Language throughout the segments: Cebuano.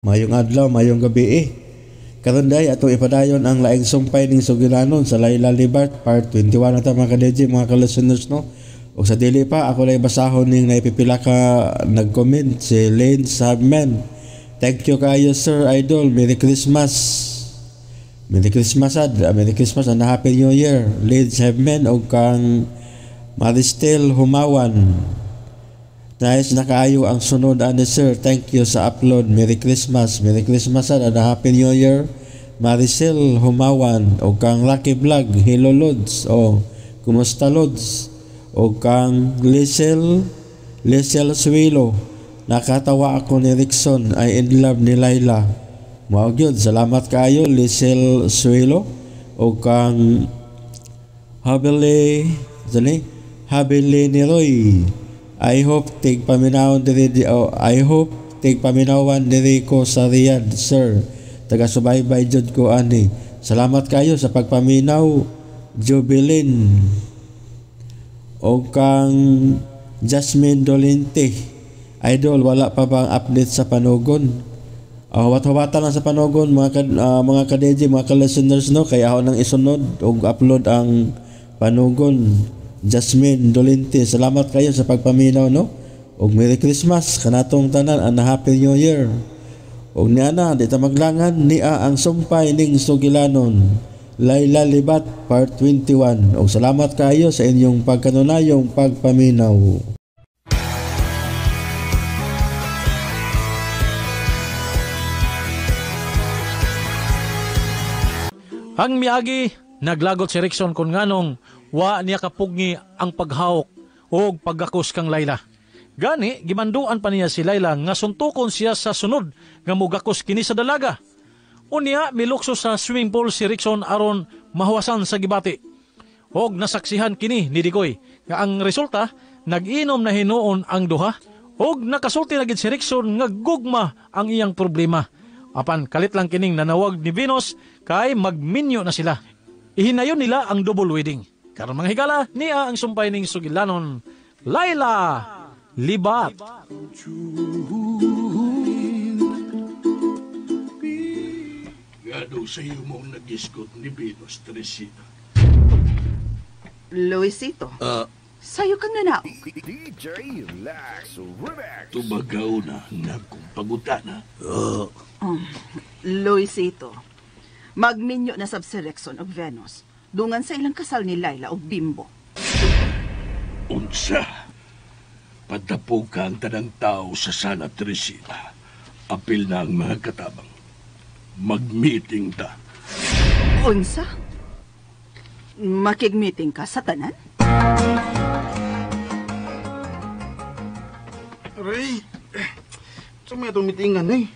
Mayong adlaw, mayong gabi eh. Karon day atong ipadayon ang laing sumpay ning sugilanon sa Laila Libart part 21 na ta mga ka-DJ, mga ka-listeners no. Ug sa dili pa ako lay basahon ning naipipila ka nag-comment si Lane Sabman. Thank you kayo sir idol. Merry Christmas. Merry Christmas ad. Merry Christmas and Happy New Year. Lane Sabman og kang Maristel Humawan. Nice na kaayo ang sunod ani sir. Thank you sa upload. Merry Christmas. Merry Christmas and Happy New Year. Maricel Humawan o kang Lucky Vlog. Hello Lods. O kumusta Lods? O kang Lisel Lisel Suelo. Nakatawa ako ni Rickson ay in love ni Laila. Mao gyud. Salamat kaayo Lisel Suelo o kang Habili sani Habili ni Roy. I hope tig paminawon diri oh, I hope tig paminawan diri ko sa Riyadh, sir. Taga subaybay jud ko ani. Salamat kayo sa pagpaminaw, Jubilin. O kang Jasmine Dolente. Idol, wala pa bang update sa Panugon? Huwat-huwatan lang sa Panugon mga ka-DJ, mga ka-listeners no, kaya ako nang isunod og upload ang Panugon. Jasmine Dolente, salamat kayo sa pagpaminaw no. Og Merry Christmas kanatong tanan and Happy New Year. Og niya na, di ta maglangan niya ang sumpay ning sugilanon. Laila Libat Part 21. Og salamat kayo sa inyong pagkanunayong pagpaminaw. Ang miagi, naglagot si Rickson kung nganong wa niya kapugni ang paghawok o paggakos kang Laila. Gani, gimanduan pa niya si Laila nga suntukon siya sa sunod nga mugakos kini sa dalaga. Unya, milukso sa swimming pool si Rickson aron mahuwasan sa gibati. Og nasaksihan kini ni Digoy nga ang resulta, nag-inom na hinuon ang duha og nakasulti na gid si Rickson nga gugma ang iyang problema. Apan kalit lang kining nanawag ni Venus kay magminyo na sila. Ihinayon nila ang double wedding. Karon mga higala, niya ang sumpay ning sugilanon, Laila Libat. Gado sa iyo mong nagisgot ni Venus, Teresita. Luisito, sayo kang nanaog. DJ Lax Remix. Tubagaw na nagkumpagutana. Luisito, magminyo na sab si Rexon og Venus. Dungan sa ilang kasal ni Laila og Bimbo. Unsa, padapog ka ang tanang tao sa sala, Teresita. Apil na ang mga katabang. Mag-meeting ta. Unsa? Makig-meeting ka sa tanan? Aray, sa may itong meetingan eh.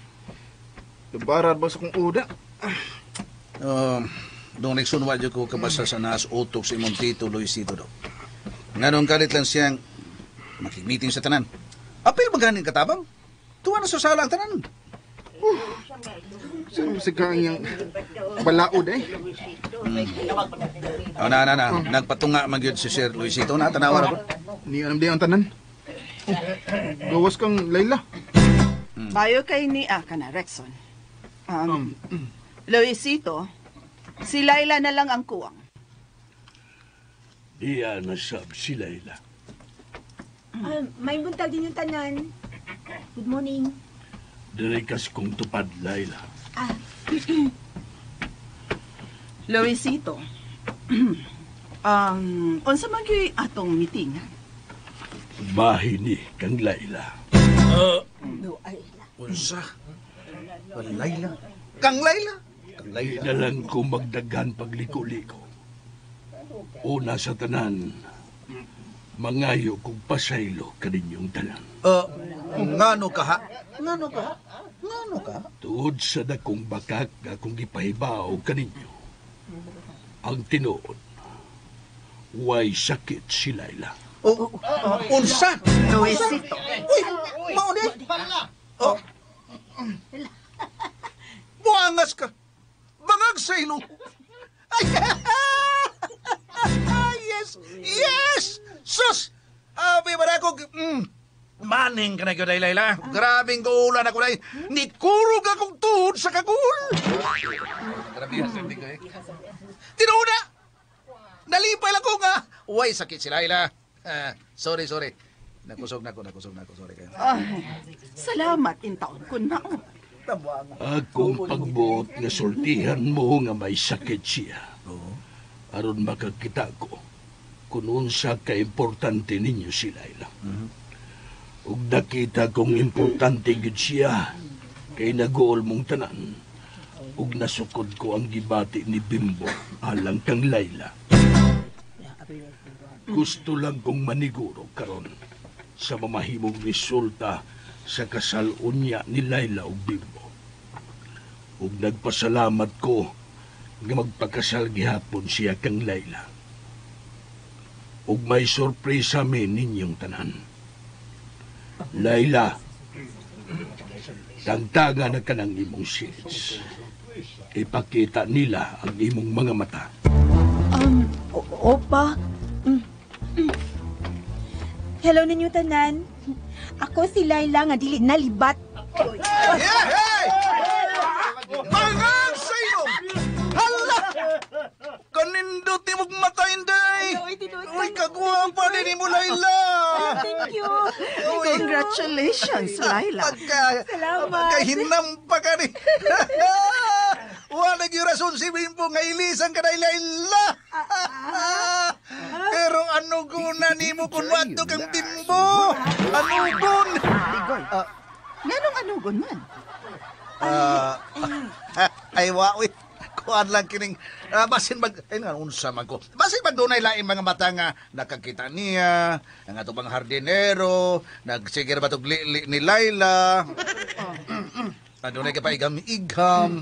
Nabarar ba sa kong uda? Dong Nixon, wa jud ko kabasa sa naas utok sa imong tito Luisito daw. Nganong kalit lang siyang makig-meeting sa tanan. Apil ba ganin katabang? Tuwa na sa sala ang tanan. Saan mo siga ang iyang balaod eh? Oh, na, na, na. Nagpatunga man gyud si Sir Luisito. Na, tanawa ra ko. Ni alam di ang tanan. Oh, gawas kang Laila. Bayo kay niya ka na, Rexon. Luisito, si Laila na lang ang kuwang. Iya na sab si Laila. May buntag din yung tanan. Good morning. Diri kas kong tupad, Laila. Luisito, unsa man gyud atong meeting? Bahin ni kang Laila. Unsa? Laila? Kang Laila? Kang Laila. Di na lang ko magdaghan pagliko-liko. Una sa tanan, mangayo kong pasaylo kaninyong tanan. Ngano ka ha? Ngano ka ha? Ngano ka? Tuod sa dakong bakak akong gipahibaw kaninyo. Ang tinuod, way sakit si Laila. Oh, unsa? Luisito. Uy, mao ni. Oh. Buangas ka. Bangag sa ilong. Ay, yes, yes. Sus, abi ba ako? Money. Praning ka na gyud, Layla. Grabing guulan ako day. Nikurog akong tuhod sa kagul. Grabe ang sindi ko eh. Tinuuna! Nalipay lang ko nga. Way, sakit si Layla. Sorry, sorry. Nakusog na ko, sorry kayo. Ay, salamat in taon kun mao. Akong pagbuot nga sultihan mo nga may sakit siya. Aron makakita ko kung unsa ka-importante ninyo si Layla. Ug nakita kong importante gyud siya kay nagool mong tanan. Ug nasukod ko ang gibati ni Bimbo alang kang Layla. Gusto lang kong maniguro karon sa mamahimong resulta sa kasal unya ni Layla ug Bimbo. Ug nagpasalamat ko nga magpakasal gihapon siya kang Layla. Ug may sorpresa mi ninyong tanan. Layla, tagtaga na ka ng imong shades. Ipakita nila ang imong mga mata. Opa. Hello ninyo tanan. Ako si Layla nga dili na libat. Yeah, hey! Bangang sa ilong! Hala! Kanindot ni mong mata, Inday! Uy, kagwapa din mo, Layla! Thank you. Uy. Congratulations, Layla. Salamat. Pagkahinampa ka ni. Wala gyud rason si Bimbo nga ilisan ka na, Layla! Pero ano guna nimo kung wadto kang Bimbo? Ano gun? Ligoy. Nganong anugon man? Ay, wa, uy. Kuan lang kining basin mag ay nga unsa man ko. Basin mag dunay laing mga mata nga nakakita niya, ang ato bang hardinero, nagsigir ba tog li ni Layla. Adunay ka pa igam-igam.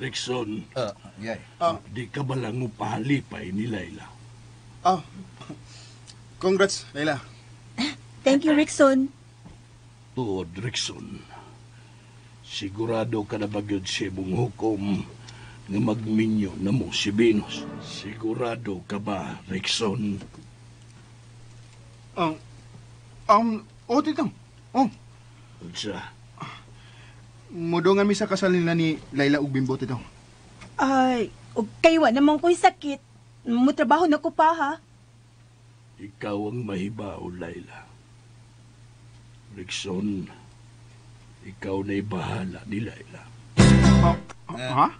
Rickson, Yay. di ka ba lang mo pahalipay ni Layla? Oh. Congrats, Layla. Thank you, Rickson. Tuod, Rickson. Sigurado ka na ba gyud sa imong hukom nga magminyo na mo si Venus? Sigurado ka ba, Rickson? Oh, tito. Oh, Unsa? mudungan mi sa kasal nila ni Layla ug Bimbo, tito. Ay, og kay wa naman ko'y sakit. Mutrabaho na ko pa ha. Ikaw ang mahibaw, Layla. Rickson, ikaw na'y bahala ni Layla. Oh, ha?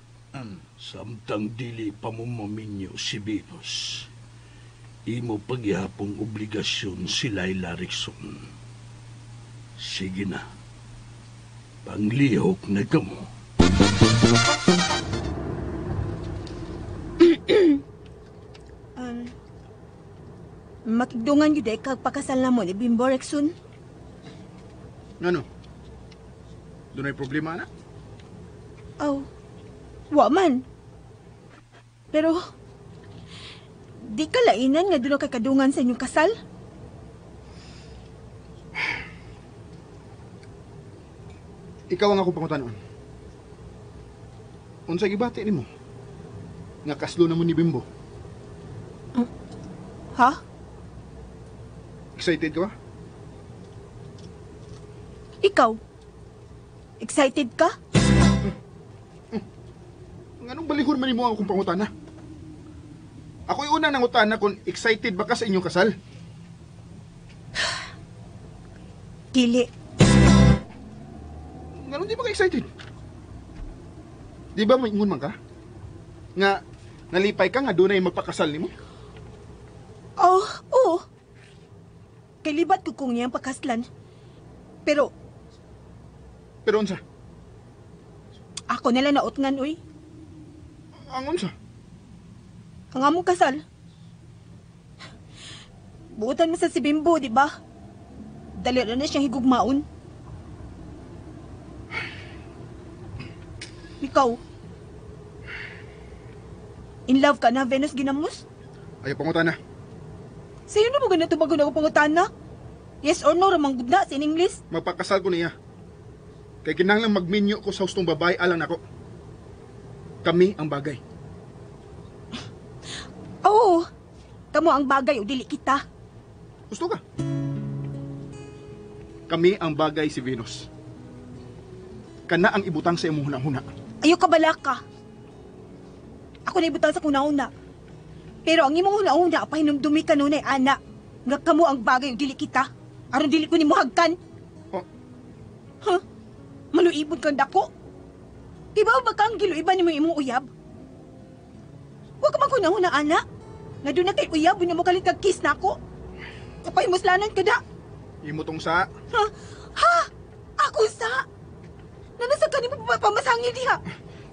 Samtang dili pa mo maminyo si Venus, imo pagyapong obligasyon si Layla, Rickson. Sige na. Panglihok na kamo. Makigdungan yun eh, kag pakasal na mo ni Bimbo, Rickson. Ngano? Dunay problema na? Aw, wa man. Pero, di ka lainan nga doon kay kadungan sa inyong kasal? Ikaw ang akong pangutanon. Unsa gibati nimo? Nga kaslo na mo ni Bimbo. Ha? Excited ka ba? Ikaw? Excited ka? Nganong balihon man nimo ang akong pangutana? Ako'y una nangutana kung excited ba ka sa inyong kasal. Dili. Nganong di ba ka excited? Di ba maingon man ka? Nga nalipay ka nga dunay magpakasal nimo? Oh, oo. Kay libat ko kung niyang pakaslan. Pero Pero unsa? ako nila nautngan, uy. Ang unsa? Ang among kasal. Buotan mo sa si Bimbo, di ba? Dali na siyang higugmaon. Ikaw. In love ka na, Venus Ginamos? Ayaw pangutana. Sa'yo na mo ganito bago na ako pangutana? Yes or no, ramang gudna sa in English? Magpakasal ko niya. Kay kinahanglan magminyo ko sa hustong babae alang nako. Kami ang bagay. Oo. Kamo ang bagay o dili kita. Gusto ka? Kami ang bagay si Venus. Kana ang ibutang sa imong hunahuna. Ayaw ka balaka. Ako na ibutang sa kunahuna. Pero ang imong hunahuna, pahinumdumi ka nunay, ana. Nga kamo ang bagay, dili kita. Aron dili ko nimo hagkan. Oh. Huh? Maluibod kang dako. Di ba ba kang giluiban nimo imong uyab? Huwag ka maghunahuna, ana. Nga doon na kay uyab, unya mo kalit kag kiss na ako. Kapahimuslanan ka da. Imo tong sa. Ha? Ha? Ako sa? Nanasa ka ni mo pamasangil diha.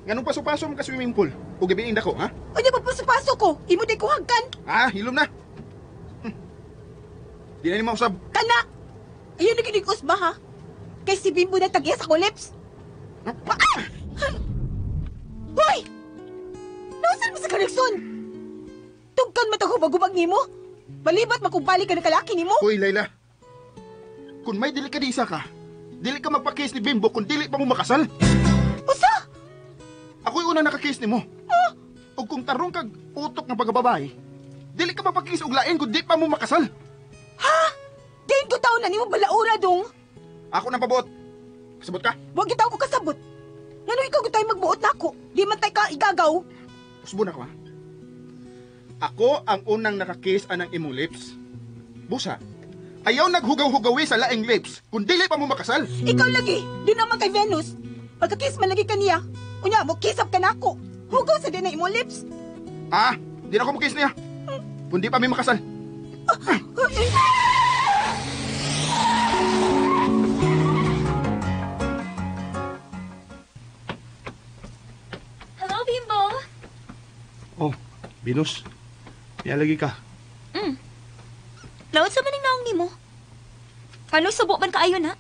Nganong paso-paso mo ka swimming pool? O gabi dako, ha? Unya papaso-paso ko. Imo day ko hagkan. Ah, hilom na. Di na ni mausab. Kana! Ayun na ginig ba, ha? Kay si Bimbo na tag-iya sa lips. Ah! Hoy! Nausan mo sa Karikson? Tugkan matag hubag-hubag nimo? Malibat makumbali ka ng kalaki nimo? Hoy, Layla. Kung may delikadisa ka, dili ka magpa-kiss ni Bimbo kung dili pa mo makasal. Usa? Ako'y unang nakakiss nimo. Ah! O kung tarong kag utok ng pagkababae, dili ka magpa-kiss og lain kung di pa mo makasal. Ha? Diin ko taon na nimo balaura dong. Ako nang pabuot. Kasabot ka? Huwag gitaw ko kasabot. Ngano ikaw gud magbuot nako? Di man tay ka igagaw. Usbo na ko, ha? Ako ang unang nakakiss anang imong lips. Busa, ayaw naghugaw-hugawi sa laing lips kung dili pa mo makasal. Ikaw lagi, di naman kay Venus. Pagka-kiss man lagi kaniya. Unya mo kiss up ka nako. Hugaw sa din na imong lips. Ah, di na ako mo kiss niya. Kung di pa mi makasal. Hello, Bimbo. Oh, Venus. Nialagi ka. Laot sa maning naong nimo. Kano subo man kaayo na?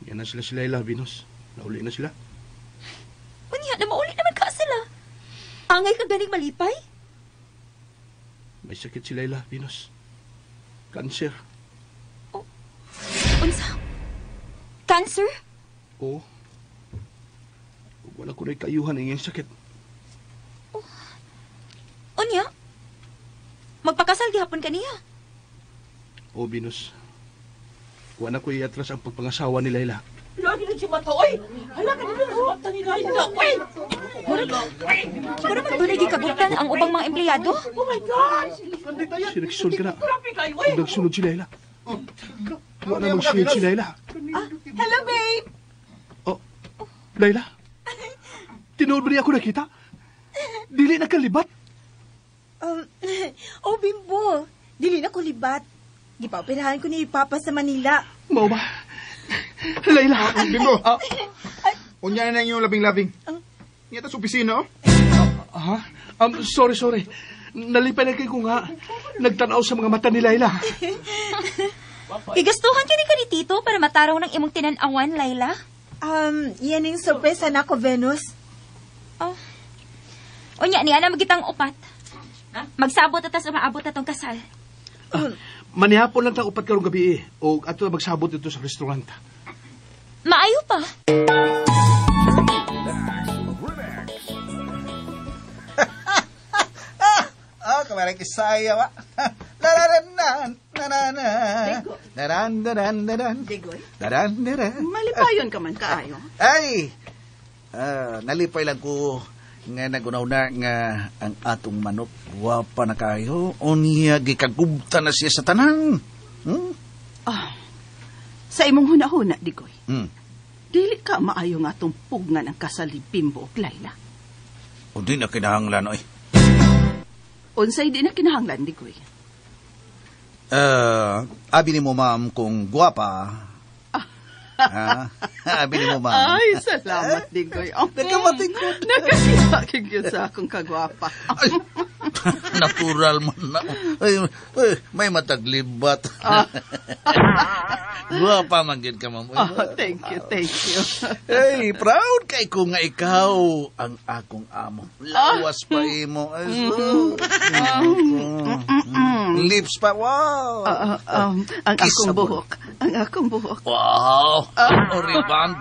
Yan na sila si Layla, Venus. Nauli na sila. Unya, na mauli naman ka sila. Angay ka ganing malipay? May sakit si Layla, Venus. Cancer. Oh. Unsa? Cancer? Oo. Wala ko na'y kayuhan ang iyang sakit. Oh. Unya? Magpakasal gihapon kaniya. Oh, Venus. Wala ko iatras ang pagpangasawa ni Layla. Lagi na siya mata, oy! Hala ka na sa mata ni Layla, oy! Mura man doon gikaguptan ang ubang mga empleyado? Oh my God! Si Rickson ka na. Kung nagsunod si Layla. Wala na magsunod si Layla. Hello, babe! Oh, Layla? Tinuod ba niya ako nakita? Dili na kalibat? Oh, Bimbo. Dili na ko libat. Gipaoperahan ko ni Papa sa Manila. Mao ba? Layla! Bimbo! Unya na na yung labing-labing. Niya ta sa opisina, oh. Ha? Sorry. Nalipay na kayo ko nga. Nagtanaw sa mga mata ni Layla. Gigastuhan ka ni Tito para mataraw ng imong tinan-awan, Layla? Yan yung sorpresa na ako, Venus. Oh. Unya niya na magitang upat. Magsabot atas umaabot atong kasal. Manihapon lang tang upat karong gabi eh. O ato magsabot dito sa restaurant. Maayo pa. Ah, kamarang isaya wa. Lararanan, nanana. Daran daran daran. Digoy? Daran daran. Malipayon ka man kaayo. Ay. Nalipay lang ko nga nagunaw na nga ang atong manok gwapa na kayo. Unya gikagubta na siya sa tanan. Hmm? Ah, sa imong hunahuna, Digoy. Hmm. Dili ka maayo nga atong pugnan ang kasal ni Bimbo ug Layla. O di na kinahanglan oy. Unsay di na kinahanglan, Digoy? Abi ni mo ma'am kung gwapa. Ha? Abi ni mo ma'am. Ay, salamat, Digoy. Oh, Nagkamatingkod. Nakakita kagyo sa akong kagwapa. Ay, natural man na. Ay, ay, may mataglibat. Gwapa man gid ka, ma'am. Oh, thank you, thank you. Hey, proud kay ko nga ikaw ang akong amo. Lawas pa imo. Ay, Lips pa, wow. Ang akong buhok. Ang akong buhok. Wow. Oriband.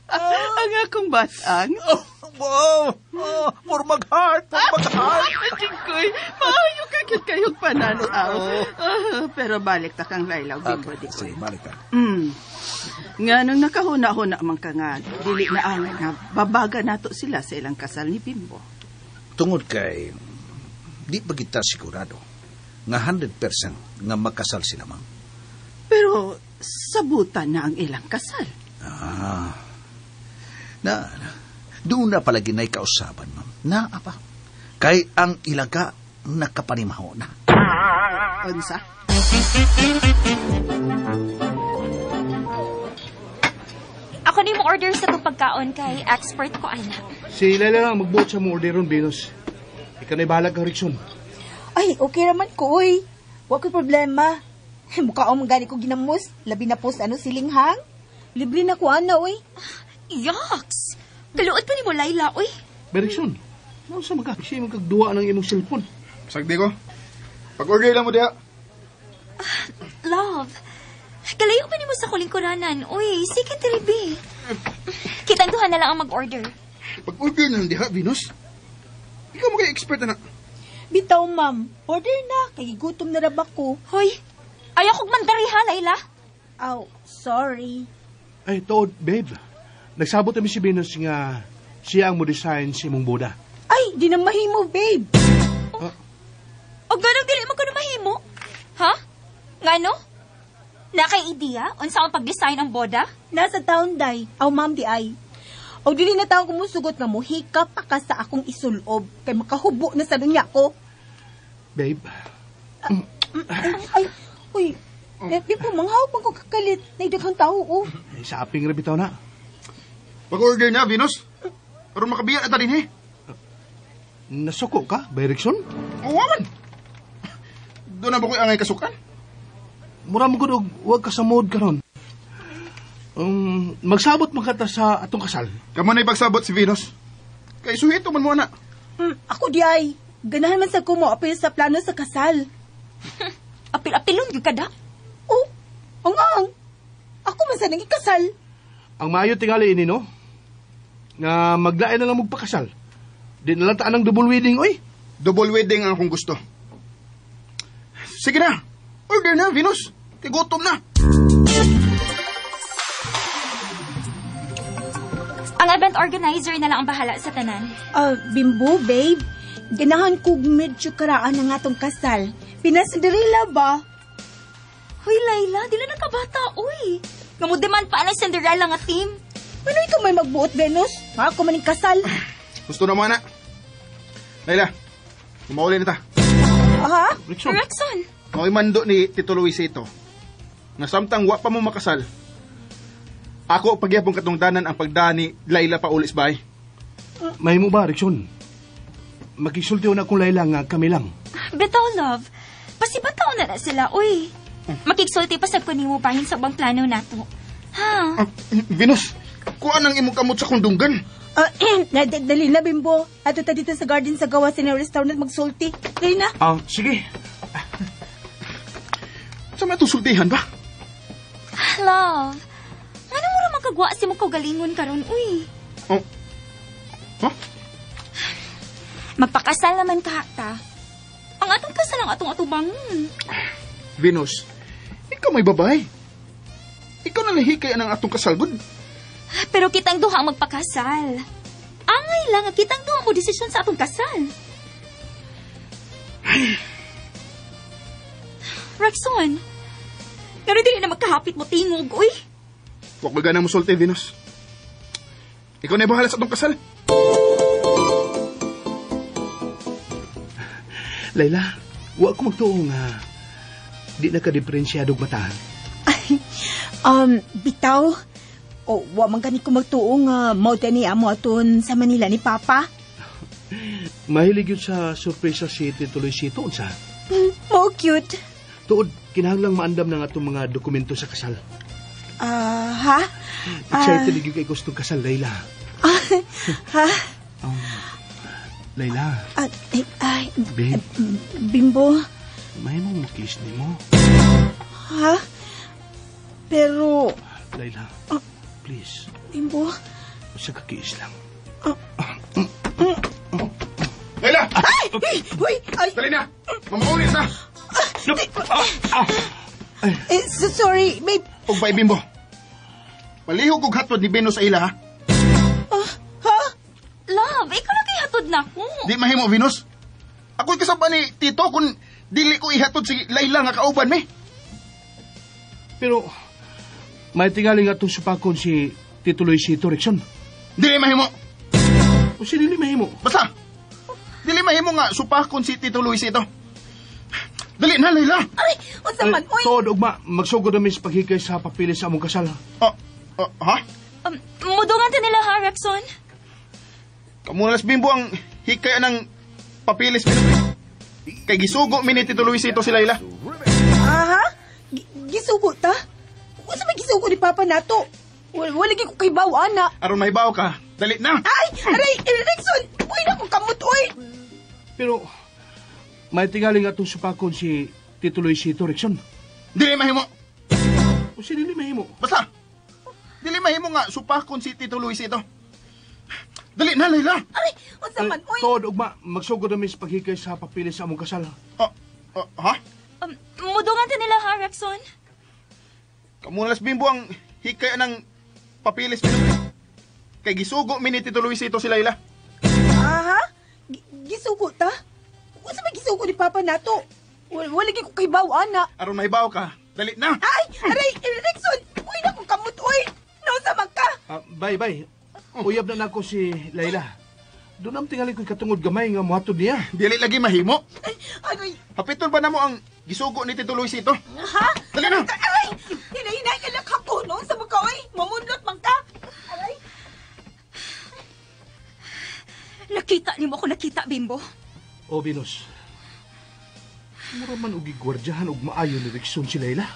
Ang akong batang. Oh, wow. Oh, for mag-heart, for mag-heart. Digoy, maayo ka Cute kayong pananaw. Pero balik ta kang Laila, Bimbo, di ko. Sige, balik ka. Nga nung nakahuna-huna man ka nga, dili na angay nga babaga nato sila sa ilang kasal ni Bimbo. Tungod kay, di pa kita sigurado nga 100% nga makasal sila, ma'am. Pero sabutan na ang ilang kasal. Ah. Na, doon na pala ginay kausaban, ma'am. Na, apa. Kay ang ilaga nakapanimaho na. Unsa? Ako ni mo order sa itong pagkaon kay expert ko, ana. Si Laila lang magbuot sa mo orderon, Venus. Ikaw na'y bahalag kang Rickson. Ay, okay raman ko, oy. Wa ko'y problema. Mukha o gani ko ginamos. Labi na po sa ano, silinghang. Libre na ko, ana, oy. Yucks! Kaluot pa ni mo, Laila, oy. Rickson, ano sa magka? Siya magkagduwa ng imong cellphone. Sagdi ko. Pag-order lang mo diha. Love, kalayo pa ni mo sa kulingkuranan. Uy, sige, Tribi. Kitang duha na lang ang mag-order. Pag-order na lang diha, Venus. Ikaw mo kay expert na. Bitaw, ma'am. Order na. Kay gutom na raba ko. Hoy, ayaw kong mandari ha, Laila. Aw, sorry. Ay, tuod, babe. Nagsabot kami si Venus nga siya ang mo design sa imong boda. Ay, di na mahimo, babe. O ganong dili mo ko na mahimo? Ha? Ngano? Na kay ideya unsa ang pag-design ang boda? Nasa town, day. Aw, ma'am, di ay. O dili na taong kumusugot nga mo, hika pa ka sa akong isulob. Kay makahubo na sa dunya ko. Babe. Ay, uy. Eh, Bimbo, manghawag man ko kakalit. Naigdaghang tao, oh. Eh, sa aping rabitaw na. Pag-order na, Venus. Aron makabiya na ta din, eh. Nasuko ka, bay Rickson? Oo, man. Doon na ba ko'y angay kasukan? Mura mo gud og wag ka sa mood karon. Magsabot man ka ta sa atong kasal. Kamo na'y pagsabot si Venus. Kay suhito man mo, ana. Ako di ay. Ganahan man sa kumo apil sa plano sa kasal. Apil-apilon gyud kada. Oh, ang. Ako man sa nang ikasal. Ang maayo tingali ini, no? Nga maglain na lang magpakasal. Di na lang taan ang double wedding, oy. Double wedding ang akong gusto. Sige na. Order na, Venus. Kay gutom na. Ang event organizer na lang ang bahala sa tanan. Bimbo, babe. Ganahan kog medyo karaan ang atong kasal. Pina-Cinderella ba? Hoy, Laila, dili na kabata, uy. Ngamudiman pa ang Cinderella nga theme. Ano ikaw may magbuot, Venus? Ako maning kasal. Gusto na mo, ana. Laila, kumauli na ta. Aha? Rickson. Rickson. Mao'y mando ni Tito Luisito. Nga samtang wa pa mo makasal, ako pagyapong katungdanan ang pagdani Laila pa ulis bay. Mahimo ba, Rickson? Makisulti na akong Laila nga kami lang. Bitaw, love. Pasibataw na na sila, uy. Makigsulti pa sa kunimo bahin sa ubang plano nato. Ha? Venus, kuan ang imong kamot sa kundunggan. Dali na, Bimbo. Ato ta dito sa garden sa gawa sa restaurant magsulti. Dali na. Sige. Sa mga sultihan ba? Love, ano mo ra magkagwa si mo kagalingon karon, uy? Oh. Huh? Magpakasal naman ka, ta. Ang atong kasal ang atong atubangon. Venus, ikaw may babae. Ikaw na nahikay ang atong kasal, gud. Pero kitang duha ang magpakasal. Angay lang, kitang duha mo desisyon sa atong kasal. Rexon, pero dili na magkahapit mo tingog, uy. Huwag ka ganang musulti, Venus. Ikaw na bahala sa atong kasal. Laila, wa ko magtuo nga di na ka diferensyadog mata. Ay, bitaw. O, wa man gani ko magtuo nga mao ni amo aton sa Manila ni Papa. Mahilig yun sa surpresa si Tito Luisito, unsa? Mo cute. Tuod, kinahanglang maandam na nga itong mga dokumento sa kasal. Ha? Excited uh, kay gustong kasal, Layla. Ha? Layla. Ay, babe. Bimbo. May mong kiss ni mo. Ha? Pero... Layla, please. Bimbo. Sa kakiis lang. Layla! Ay! Uy! Ay! Dali na! Mamauli ta. Eh, sorry, babe. Og bay Bimbo. Palihog og hatod ni Venus sa ila ha. Ha? Love, ikaw na kay hatod na ko. Di mahimo Venus. Ako'y kasaba ni Tito kung dili ko ihatod si Layla nga kauban mi. Pero, may tingali nga itong supakon si Tito Luisito, Rickson. Dili mahimo. O si dili mahimo. Basta. Dili mahimo nga supakon si Tito Luisito. Dali na, Layla. Aray, unsa man, oy. Tuod, ugma, magsugod na sa paghikay sa papili sa among kasal. Ha? Mudungan ta nila ha, Rexon? Kamu na Bimbo ang hikay ng papilis. Kay gisugo mi ni Tito Luisito si Layla. Aha? Gisugo ta? Unsa may gisugo ni Papa nato? Wala gyud ko kibaw ana. Aron mahibaw ka. Dali na. Ay, aray, Rexon, uy na ko kamot oy. Pero, may tingali nga itong supakon si Tito Luisito, Rickson. Dili mahimo. O si dili mahimo. Basta. Dili mahimo nga supakon si Tito Luisito. Dali na, Layla. Aray, unsa man, oy. Tuod, ugma, magsugod na sa paghikay sa papili sa among kasal. Ha? Mudungan ta nila ha, Rexon? Kamu na Bimbo ang hikay ng papilis. Kay gisugo mi ni Tito Luisito si Layla. Aha? Gisugo ta? Unsa may gisugo ni Papa nato? Wala gyud ko kibaw ana. Aron mahibaw ka. Dali na. Ay, aray, Rexon, uy na ko kamot oy. Nausa man ka? Bye, bye. Uyab na nako si Layla. Doon ang tingali ko'y katungod gamay nga muhatod niya. Dili lagi mahimo. Ay, aray. Hapiton ba na mo ang gisugo ni Tito Luisito? Ha? Dali na. Aray, hinahinay ka lang ako, no? Sa mga oy, mamundot man ka. Aray. Nakita nimo ako nakita, Bimbo. O, Venus. Mura man og gigwardyahan og maayo ni Rickson si Layla.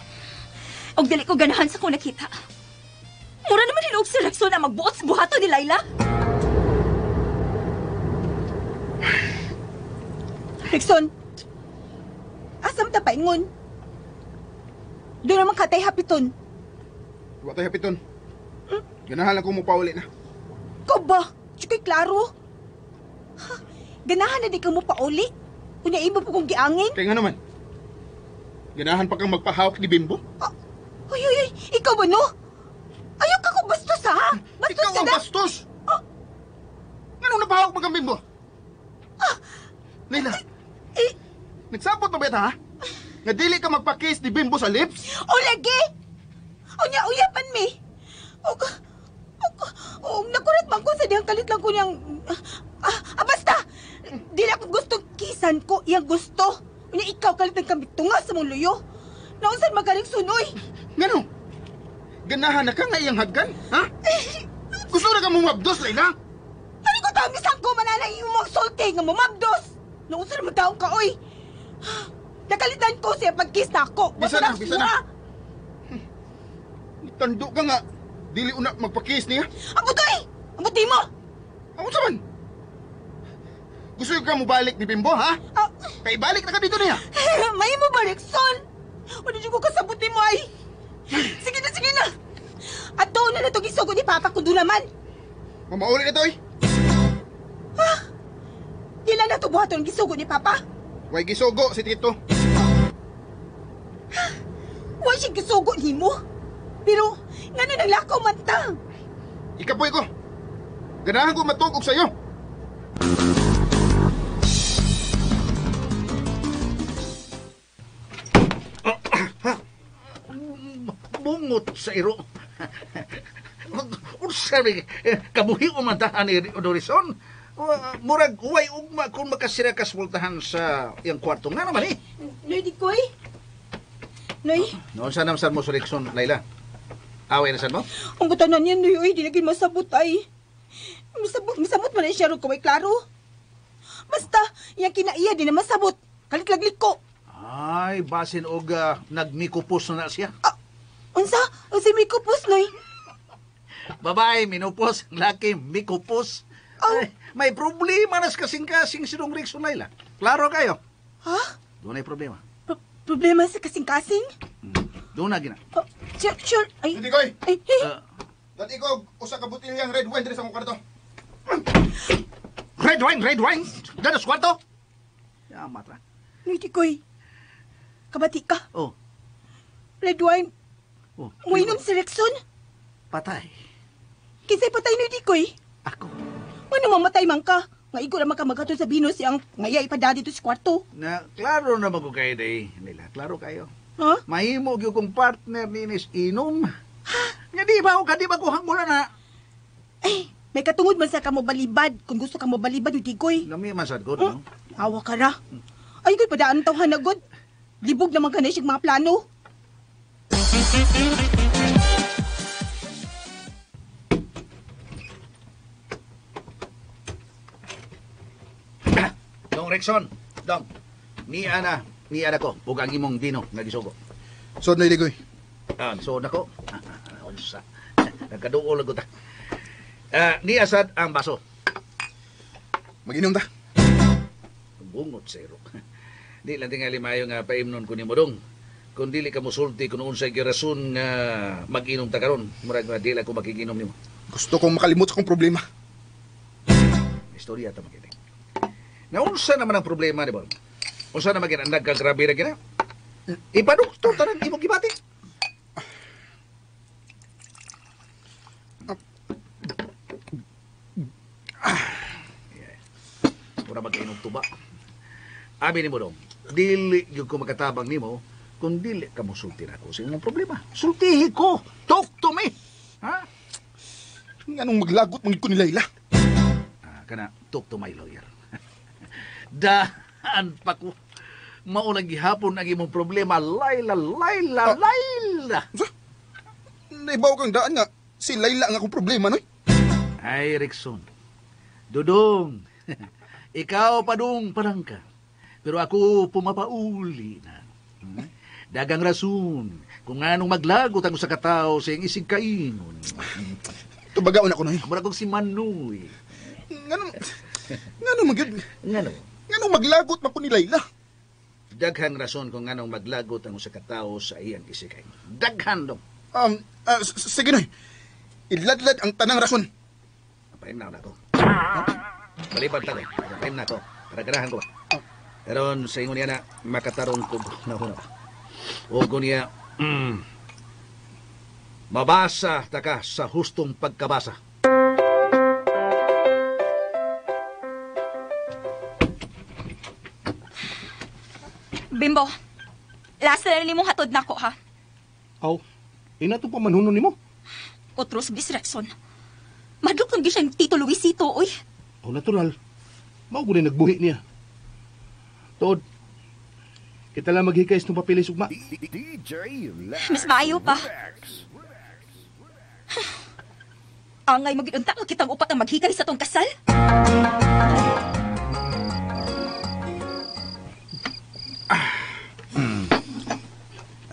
Og dili ko ganahan sa kong nakita. Mura naman hinuog si Rexon ang magbuot sa buhaton ni Layla. Rexon, asam ta paingon? Doon naman katay hapiton. Wa tay hapiton. Ganahan lang ko mo pauli na. Ko ba? Chikoy klaro. Ha? Ganahan na di ka mo pauli? Unya iba po kong giangin? Kaya nga naman. Ganahan pa kang magpahawak ni Bimbo? Uy, uy, uy! Ikaw ba no? Ayaw ka ko bastos ha? Bastos Ikaw ka ang na? bastos! Nganong napahawak mo kang Bimbo? Layla, Eh, nagsabot na ba ita ha? Nga dili ka magpa-kiss ni Bimbo sa lips? O lagi! Unya, uyapan mi! Og, og, og, nakurat man ko sa diyang kalit lang ko niyang... Basta! Dili ako gusto kisan ko, iyang gusto. Unya, ikaw kalit ng kami tunga sa mong luyo. Naunsan magaling sunoy. Ngano? Ganahan na ka nga iyang haggan? Ha? Gusto na ka mong mabdos, Layla? Ano ko taong isang ko mananay yung magsulti nga mamabdos? Naunsan naman taong ka, oy! Nakalitan ko siya pag-kiss na ako. Bisa na, bisa na. Tando ka nga. Dili una magpa-kiss niya. Abot, oy! Abot di mo! Ako sa man? Gusto ka mo balik ni Bimbo, ha? Kay balik na ka dito niya. May mo ba, Rexon? Wala dyan ko kasabot ni mo, ay. Sige na, sige na. At doon na itong isugo ni Papa kung doon naman. Mamauli na to, oy. Ha? Di lang na ito buhaton ang gisugo ni Papa. Way gisugo si Tito. Wa siya gisugo ni mo. Pero, nga na naglakaw man ta. Ikapoy ko. Ganahan ko matugog sa'yo. Bungot sa iro. Unsa rin, kabuhi umantahan ni Odorison. Murag uway ugma kung makasira kasmultahan sa iyang kwarto. Nga naman eh. Noy, di koy. Noy, Noon sa namsan mo sa Rickson, Layla? Away na san mo? ang butanan niya, Noy, oy, di na gid masabot ay. Masabot, masabot man na siya ron kaway klaro. Basta, iyang kinaiya, di na masabot. Kalit laglik ko. Ay, basin og nagmikupos na na siya. Unsa? Unsa mikupos, Noy? Babae, minupos. Laki, mikupos. Ay, may problema na sa kasing-kasing si Dong Rickson, Layla. Klaro kayo? Ha? Doon ay problema. Problema sa kasing-kasing? Doon na gina. Oh, sure, sure. Ay, Hindi, Koy. ay, ay. Dati ko, usa ka butilyang red wine diri sa akong kwarto. Red wine, red wine! Dito sa kwarto! Ya, matra. Noy Digoy, kabati ka. Oh. Red wine. Oh. Muinom si Rickson. Patay. Kinsay patay, Noy Digoy? Ako. Ano mamatay man ka? Nga igo naman ka maghatod sa bino siyang ngaya ipadadi to sa kwarto. Na, klaro naman ko kayo, day. Nila, klaro kayo. Ha? Mahimo gyud kong partner ni Ines inom. Nga di ba ako, di ba ko hangula na? Ay, may katungod man sa ka mo balibad. Kung gusto ka mo balibad, Noy Digoy. Lami man sad ko, no? Awa ka ra. Ay, gud, padaan tawhan na gud. Libog naman ka na siyang mga plano. Dong Rickson, dong. Ni ana ko ug ang imong bino nga gisugo. Sod na Digoy. Ah, so nako. Unsa? Nagkaduol ko ta. Ni asad ang baso. Mag-inom ta. Bungot sa iro. Di lang tingali maayo nga paimnon ko nimo dong. Kung dili ka mosulti kung unsay girason nga mag-inom ta karon, murag nga dili ako makikinom nimo. Gusto kong makalimot sa akong problema. Istorya ta makinig. Naunsa naman ang problema ni Bon? Unsa naman gina nagkagrabe ra gina? Ipadukto tanan imong gibati. Mura magkainom tuba. Abi nimo dong, dili gyud ko makatabang nimo kung dili ka mosulti nako sa imong problema. Sultihi ko. Talk to me. Ha? Nganong maglagot man ko ni Layla? Kana talk to my lawyer. Daan pa ko. Mao lang gihapon ang imong problema, Layla, Layla, Layla. Naibaw kang daan nga, si Layla ang akong problema, noy. Ay, Rickson. Dudong, ikaw pa dong palangka. Pero ako pumapauli na. Dagang rason kung anong maglagot ang usa ka tawo sa iyang isig kaingon. Tubagaon ako, noy. Mura kong si Manoy. Ngano magyud? Ngano? Ngano maglagot man ko ni Layla? Daghang rason kung nganong maglagot ang usa ka tawo sa iyang isikay. Daghan dong. Sige noy. Iladlad ang tanang rason. Paim na ako. Balibad ta ko. Paim na ako. Para ganahan ko ba. Karon sa ingon niya na makatarong ko na huna. O ko niya mabasa ta ka sa hustong pagkabasa. Bimbo, last na nimong hatod nako ha. Aw, ina to pa manhunon nimo. Otros bis Rexon. Madlok lang gyud siyang Tito Luisito, oy. Aw, natural. Mao gud nagbuhi niya. Tuod. Kita lang maghikay sa papilis ugma. DJ Lex. Mas maayo pa. Angay magidunta nga kitang upat ang maghikay sa tong kasal.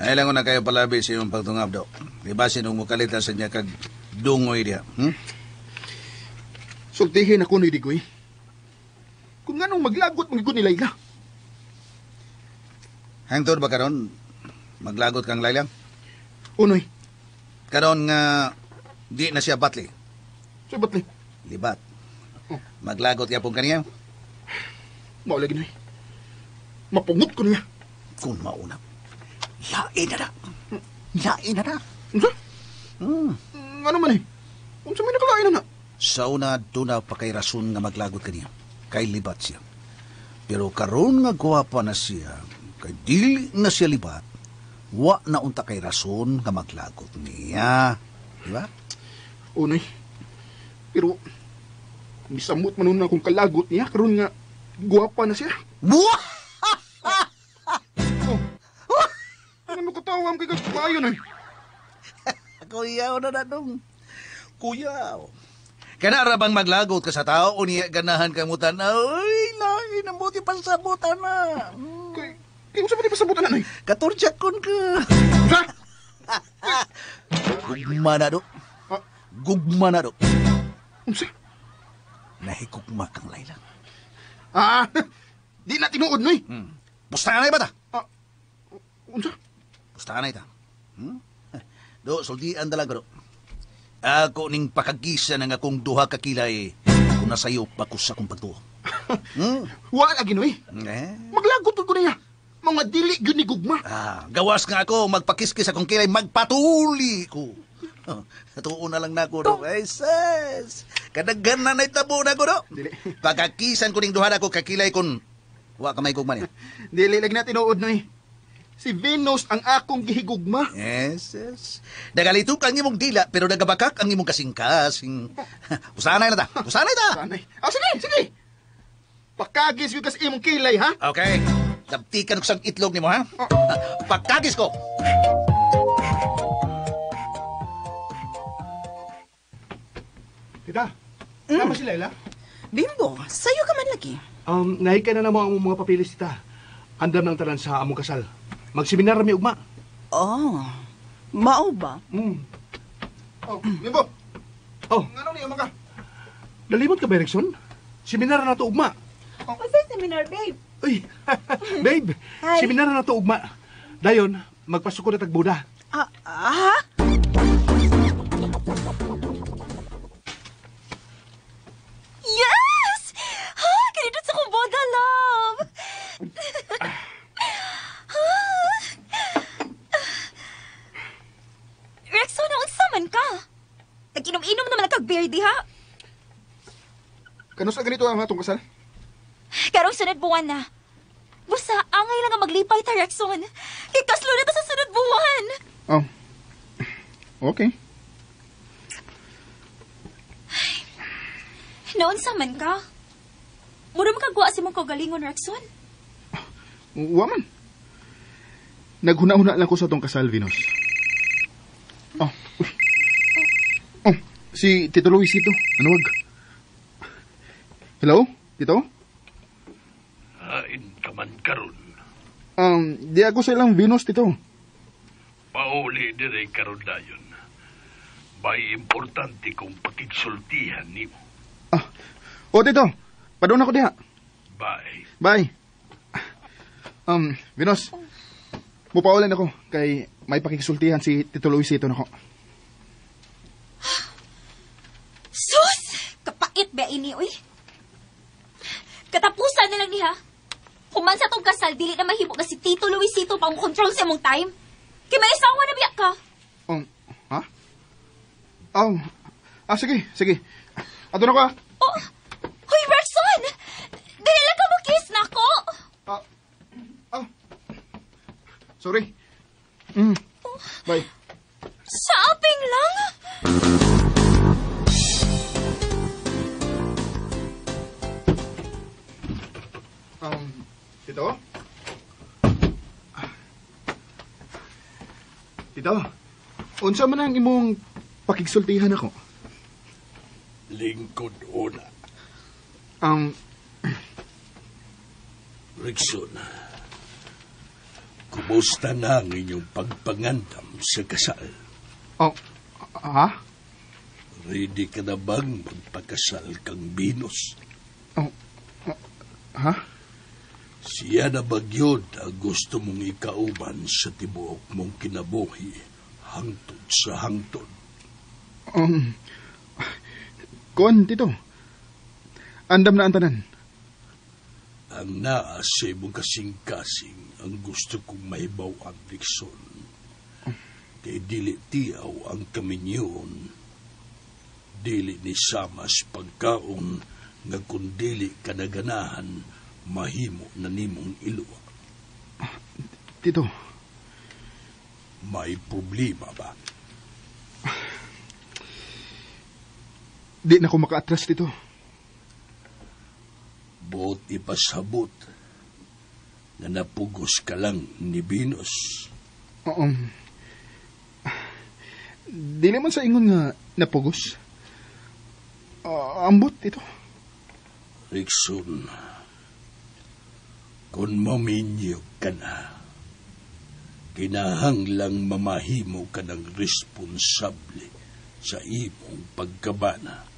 Ay lang na kayo palabi sa iyong pagtungab daw. Di ba sinong mukalita sa niya kag dungoy diya? Sultihin ako ni Digoy. Kung anong maglagot magigo ni Layla. Hangtod ba karon? Maglagot kang Layla? Unoy. Karon nga di na siya batli. Siya batli? Libat. Oh. Maglagot yapon kaniya? Mao lagi noy. Mapungot ko niya. Kung mauna. Lain na na. Lain na na. Unsa? Ano man eh? Unsa may nakalain na na? Sa una, doon na pa kay rason nga maglagot kaniya. Kay libat siya. Pero karon nga gwapa na siya, kay dili na siya libat, wa na unta kay rason nga maglagot niya. Di ba? Unoy. Pero, misamot man nun akong kalagot niya, karon nga gwapa na siya. Buwa! Oh. Ano katawa ang kagagpayo na? Kuyaw na na dong. Kuyaw. Kana ra bang maglagot ka sa tao o niya ganahan kang mutan? Ay, lain ang buti pasabutan na. Kay unsa ba di pasabutan na, Noy? Katorjak kun ka. Ha? Gugma na do. Gugma na do. Unsa? Nahigugma kang Layla. Ah, di na tinuod, Noy. Pustahan na ba ta? Unsa? Pustahan na ita. Do, sultian talaga do. Ako ning pakagisa ng akong duha ka kilay kung nasayo pa ko sa akong pagtuo. Wala lagi, Noy. Eh? Maglagot ko niya. Mga dili gyud ni gugma. Ah, gawas nga ako magpakiskis akong kilay, magpatuli ko. Tuon na lang nako do. Ay sis. Kadaghan na naitabo na ko do. Dili. Pagkakisan ko ning duha nako kakilay kun wa ka may gugma niya. Dili lagi na tinuod noy. Si Venus ang akong gihigugma. Yes, yes. Nagalito ka ang imong dila, pero nagabakak ang imong kasing-kasing. Usanay na ta. Usanay ta. Usanay. Ah, sige, sige. Pakagis ko kasi imong kilay, ha? Okay. Dabtikan ko sang itlog nimo, ha? Oh. Pakagis ko. Tita, tama si Laila? Bimbo, sayo ka man lagi. Nahikay na namo ang mga papilis, tita. Andam ng tanan sa among kasal. Magseminar mi ugma. Oh, mao ba? Mm. Oh, Bimbo. Oh. Ngano niyo man ka? Nalimot ka ba, Erickson? Seminar na to ugma. Oh. What's that seminar, babe? Uy, babe. Hi. Seminar na to ugma. Dayon, magpasuko na tagbuda. Ah, Yes! Ha, kanindot sa kong boda, love! Rexona, unsa man ka? Nag-inom-inom naman ang kag-beer diha. Kanus na ganito ang atong kasal? Karong sunod buwan na. Busa, angay lang ang maglipay ta, Rexon. Kay kaslo na ta sa sunod buwan. Oh. Okay. Naunsa man ka? Mura makagwa si mong kagalingon, Rexon. Wa man. Naghuna-huna lang ko sa atong kasal, Venus. Oh. Uy. Oh, si Tito Luis ito. Ano wag? Hello, Tito? Hain ka man karon. Di ako sa ilang Venus, Tito. Pauli dire karon dayon. May importante kong pakigsultihan nimo. Ah. O, Tito. Padung ako diha. Bye. Bye. Venus. Mupaulan ako kay may pakikisultihan si Tito Luisito nako. Sus! Kapait ba ini, uy? Katapusan na lang niya. Human sa tong kasal, dili na mahimo na si Tito Luisito pa ang control sa imong time. Kay may asawa na biya ka. Ha? Oh, sige, sige. Ato na ko, ah. Oh, hoy, Rexon! Dili lang ka mo kiss na ako! Sorry. Bye. Shopping lang? Tito? Tito, unsa man ang imong pakigsultihan ako? Lingkod una. Rexon, kumusta na ang inyong pagpangandam sa kasal? Oh, ha? Ready ka na bang magpakasal kang Venus? Oh, ha? Siya na ba gyud ang gusto mong ikauban sa tibuok mong kinabuhi hangtod sa hangtod? Kuan, Tito. Andam na ang tanan. Ang naa sa imong kasing-kasing ang gusto kong mahibaw-an, Dixon. Kay dili tiaw ang kaminyon. Dili ni samas pagkaon nga kung dili ka naganahan, mahimo na nimong iluwa. Tito. May problema ba? Di na ko maka-atras, Tito. Buot ipasabot na napugos ka lang ni Venus. Oo. Di naman sa ingon nga napugos. Ambot, Tito. Rickson, kung maminyo ka na, kinahanglang mamahimo ka ng responsable sa imong pagkabana.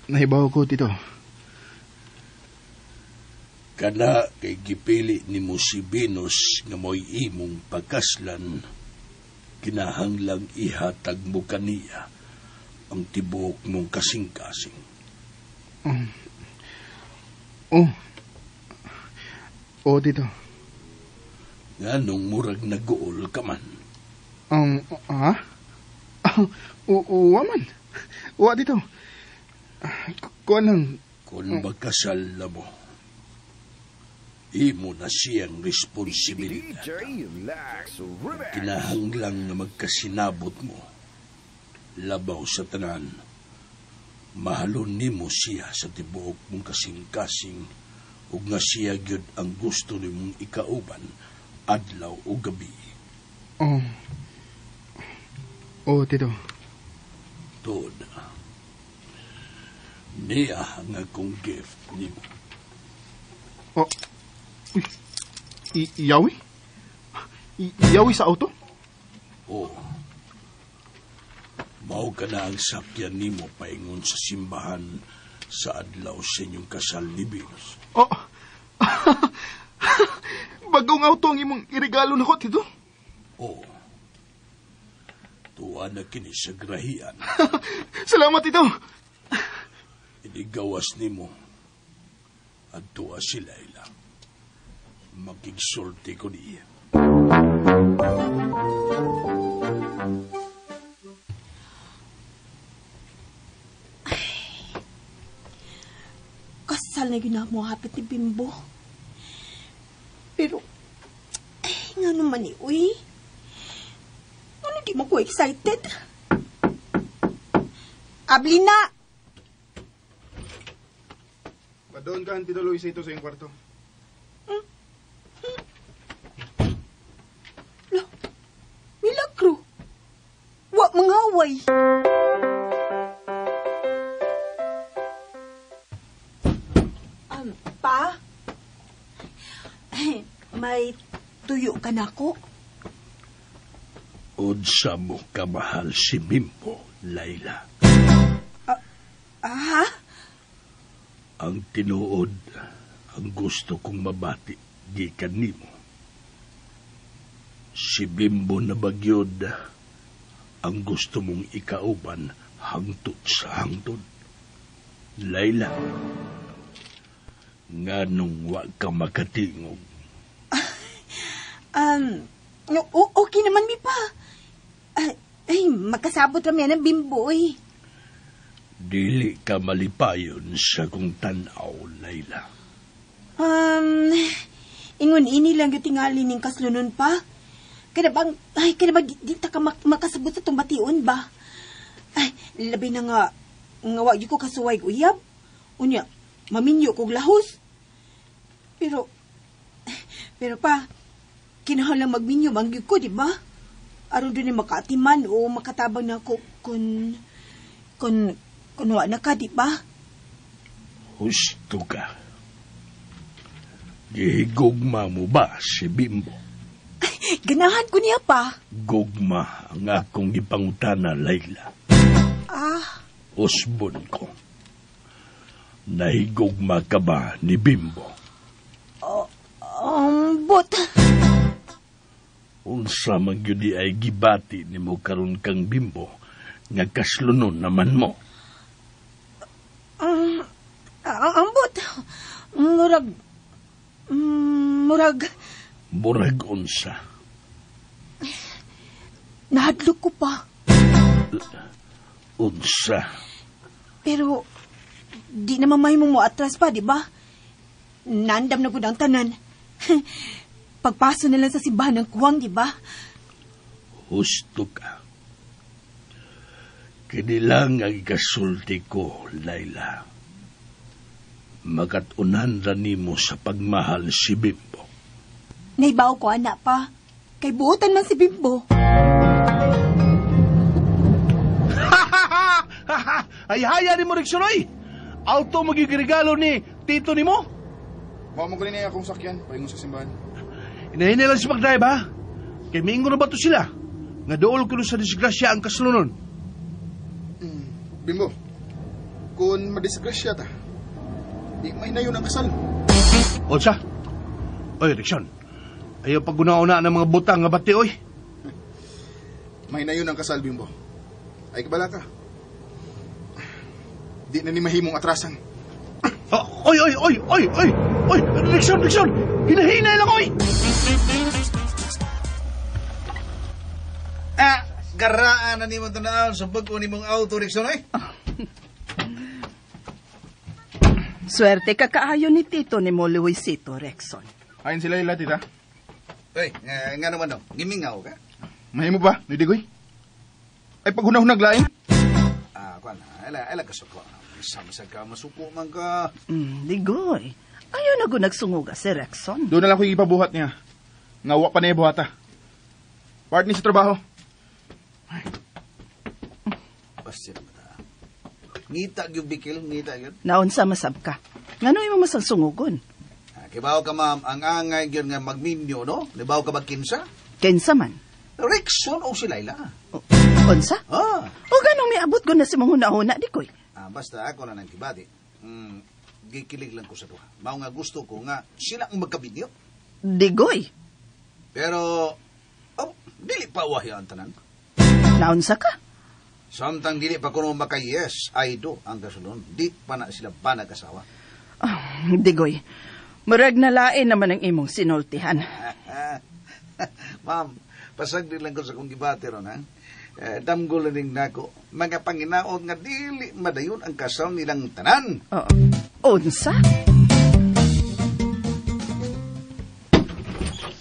Nahibaw ko, Tito. Kana kay gipili nimo si Venus nga mo'y imong pagkaslan, kinahanglang ihatag mo kaniya ang tibuok mong kasing-kasing. Oh. Oo, Tito. Nganong murag naguol ka man? Ha? Uwa man. Uwa, Tito. Kuan lang. Kung magkasal na mo, imo na siyang responsibilidad. Kinahanglang nga magkasinabot mo. Labaw sa tanan, mahalon nimo siya sa tibuok mong kasing-kasing ug nga siya gyud ang gusto nimong ikauban adlaw o gabi. Oh. Oh, Tito. Tuod. Niya ang akong gift nimo. Oh. Uy. Iyawi? Iyawi sa auto? Oo. Mao ka na ang sakyan nimo paingon sa simbahan sa adlaw sa inyong kasal ni Venus. Oh. Bagong auto ang imong iregalo nako, Tito. Oo. Tuwa na kini sa grahian. Salamat, Tito. Inigawas nimo. At tuwa si Laila. Makigsulti ko niya. Kasal na yun mo hapit ni Bimbo. Pero, ay, nga naman eh, uy. Ano di mo ko excited? Ablina! Padoon ka, Tito Luisito, sa iyong kwarto. Lo, milagro. Wa mangaway. Pa? May tuyo ka na ko? Unsa mo kamahal si Bimbo, Laila. Aha? Ang tinuod, ang gusto kong mabati, gikan nimo. Si Bimbo na bagyod, ang gusto mong ikauban hangtod sa hangtod. Laila, nganong wa ka makatingog? Okay naman mi pa. Ay, magkasabot rami ng Bimbo, eh. Dili ka malipayon sa kong tanaw, Laila. Ingon ini lang yung tingali ning kaslunon pa. Kada bang, ay, kada ba di ta ka makasabot sa tong bation ba? Ay, labi na nga, nga wa ko kasuway uyab. Unya, maminyo kog lahos. Pero pa, kinahanglan magminyo man gyud ko, di ba? Aron dun makaatiman o makatabang na ko kun wa na ka, di ba? Husto ka. Gihigugma mo ba si Bimbo? Ay, ganahan ko niya pa. Gugma ang akong gipangutana, Laila. Ah. Usbon ko. Nahigugma ka ba ni Bimbo? But... Unsa man gyud ay gibati nimo karon kang Bimbo nga kaslunon naman mo. Ambot. Murag Murag unsa? Nahadlok ko pa. Unsa? Pero di na mamahimo mo atras pa, di ba? Nandam na gud ang tanan. Pagpaso na lang sa simbahan ng kuwang, di ba? Husto ka. Kinilang ang ikasulti ko, Laila. Makatunan ra nimo sa pagmahal si Bimbo. Naibaw ko, anak pa. Kay buotan man si Bimbo. Ay, haya ni mo, Rickson, oy! Auto magigregalo ni tito ni mo? Mao mo ko rin akong sakyan, paingon sa simbahan. Inahinay lang si mag-drive, ha? Kay miingon na ba to sila? Nga dool ko sa disgrasya ang kaslunon. Bimbo, kung madisgrasya ta, di may na yun ang kasal. Unsa? Oy, Rickson, ayaw paguna-una ng mga butang nga bati, oy. May na yun ang kasal, Bimbo. Ay, kabala ka. Di na ni mahimong atrasan. Oh, oy, oy, oy, oy, oy! Oy, Rickson, Rickson! Hinahinay lang, oy! Ah, garaan na nimo tanawon sa bag-o nimong auto, Rickson, oy. Swerte ka kaayo ni Tito ni mo Luisito, Rexon. Ayon sila ila, tita. Oy, nga naman daw, gimingaw ka? Mahimo ba, Nidigoy? Ay, paghunahunag lain. Ah, kuan, ela kasuko. Samsa ka, masuko man ka. Digoy. Ayaw na ko nagsunguga si Rexon. Doon na lang ko ipabuhat niya. Nga wa pa niya buhata. Part ni sa trabaho. Basta na ba? Ngita gyud bikil, ngita gyud. Naunsa masab ka. Ngano imo masang sungugon? Ah, kibaw ka ma'am, ang angay gyud nga magminyo, no? Nibaw ka magkinsa? Kinsa man? Rickson o si Laila. Unsa? Ah. O ganong miabot ko na si mong huna-huna, Digoy. Ah, basta ako na nang kibati. Gikilig lang ko sa duha. Mao nga gusto ko nga sila ang magkabidyo. Digoy. Pero, oh, dili pa wahya ang tanan. Naunsa ka? Samtang dili pa kuno maka-yes, I do ang kasulon. Di pa na sila pa nag-asawa. Oh, Digoy, murag na lain naman ang imong sinultihan. Ma'am, pasagdi lang ko sa kong gibati ron, ha? Damgo lang nako, mga panginaon nga dili madayon ang kasal nilang tanan. Oo. Unsa?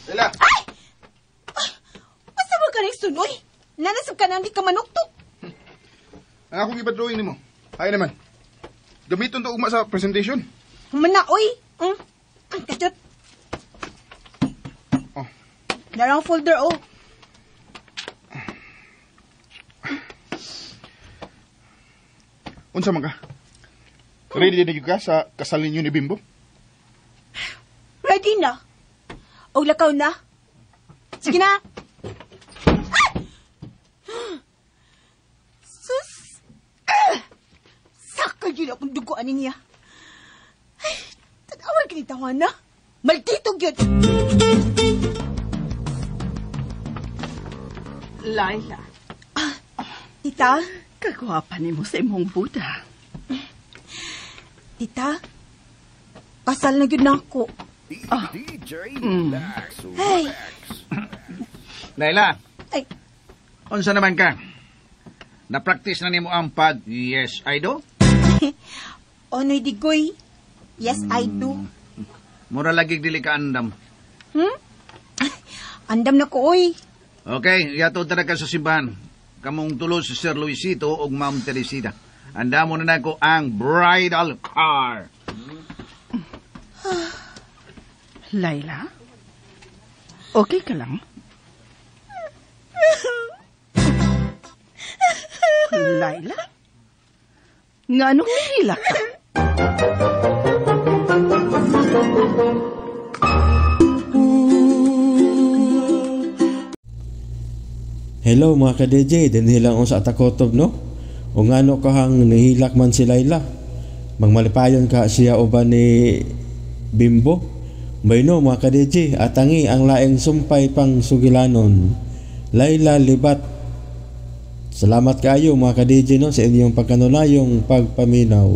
Ela! Ay! Basta mo ka rin sunoy? Nanasab ka na hindi ka manuktok. Ang akong ipa-drawing nimo. Ay naman. Gamiton to ugma sa presentation. Humana, oy. Ang kadyot. Oh. Narang folder, oh. Unsa man ka? Ready na ka sa kasal ninyo ni Bimbo? Ready na. O lakaw na. Sige na. Ah! Sus! Ah! Sakal yun akong duguan niya. Ay, tanawan ka ni Tawana. Maldito yun! Laila. Ah, tita? Kagwapa ni mo sa imong Buddha. Tita, kasal na yun na ako. Ah. DJ Lax. Ay. Laila. Ay. Unsa naman ka? Na-practice na nimo ang pag yes, I do? Onoy digoy. Yes, I do. Mura lagi dili ka andam. Andam na ko, oy. Okay, yato tara ka sa simbahan. Kamong tulo si Sir Luisito ug Ma'am Teresita. Andamo na nako ang bridal car. Laila? Okay ka lang? Laila? Nganong nihila ka? Hello mga ka-DJ, dinhi lang unsa atakotob no? O ngano kahang nihilak man si Laila? Magmalipayon ka siya uban ni Bimbo? Bayno mga ka-DJ, atangi ang laing sumpay pang sugilanon. Laila Libat. Salamat kaayo mga ka-DJ no sa inyong pagkanunayong pagpaminaw.